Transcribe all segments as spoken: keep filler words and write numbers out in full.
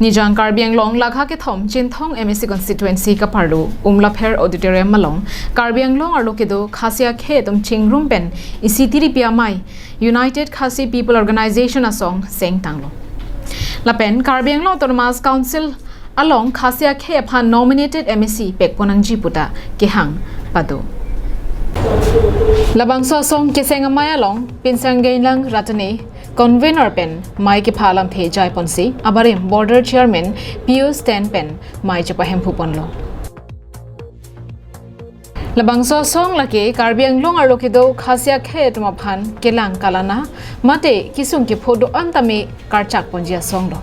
Nijang Karbi Anglong lakha kethom Chinthong M A C constituency kaparlo Umlapher Auditorium along Karbi Anglong arlo kedo Khasi akhei atum chingrum pen isi tiripi amei United Khasi People Organization asong sengtanglo. Lapen Karbi Anglong Autonomous Council along Khasi akhei aphan nominated M A C pekponangji puta kehang pado. Labangso asong keseng amei along Pinsang Geinlang Ratane convener pen mei kepha alamthe jaiponsi abarim border chairman Pius Ten pen mei chepahemphuponlo. Labangso asong lake Karbi Anglong arlo kedo Khasi akhei atum aphan kelang kalana mate kesung kepho do-an tame karchakponji asong lo.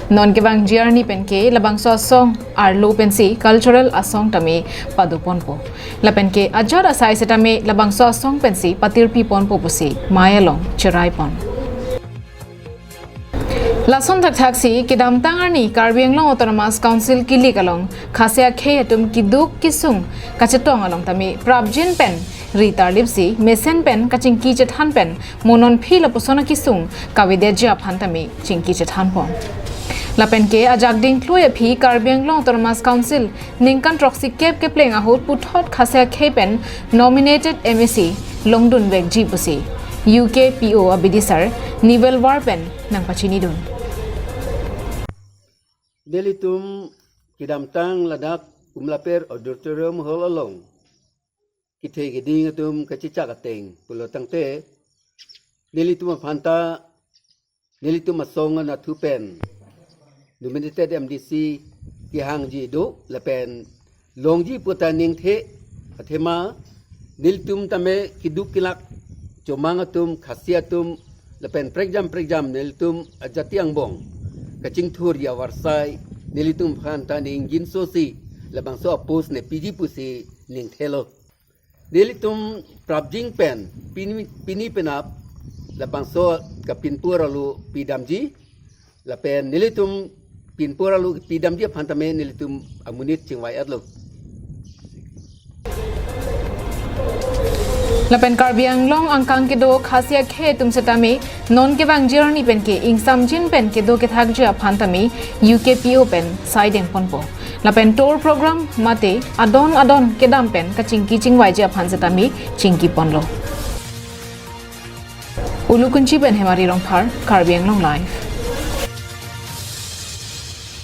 Non kevangji arni penke labangso asong arlo pensi cultural asong tame padoponpo. Lapenke ajat asai setame labangso asong pensi patirpiponpo pusi mei along cheraipon. Lason thakthaksi kedamtang arni Karbi Anglong Autonomous Council kilik along Khasi akhei atum keduk kesung kachetong along tame prapjin pen ri tarlipsi mesen pen kachingki chethan pen mo non aphi lapuson akesung kavedetji aphan tame chingki chethanpon. Lapenke ajak dingklui aphi Karbi Anglong Autonomous Council ningkan throksi kep kepleng ahut puthot Khasi akhei pen nominated M A C longdunvekji pusi U K P O abidisar Nibel War pen nangpachinidun. Nelitum kedamtang ladak Umlapher Auditorium Hall along kethe keding atum kachechak ateng pulo tangte nelitum aphanta nelitum asong anatthu pen nominated M D C kehangji do lapen longji puta ningthe athema nelitum tame keduk kelak chomang atum Khasi atum lapen prekjam prekjam nelitum ajati angbong kachingthurji avarsai nelitum aphanta ning jinsosi labangso apost nepiji pusi ningthelo. Nelitum prapjin pen pini, pini penap labangso kapinpur alu pidamji lapen nelitum pinpur alu pidamji aphan tame nelitum amonit chingvai-etlo. Lapen Karbi Anglong angkang kedo Khasi akhei atum setame non kevangji arni penke ingsamjin pen kedo kethakji aphan tame U K P O pen saidengponpo. Lapen tour program mate adon adon kedam pen kachingki chingvaiji aphan setame chingkiponlo. Ulukunchi pen Hemari Rongphar, Karbi Anglong Live.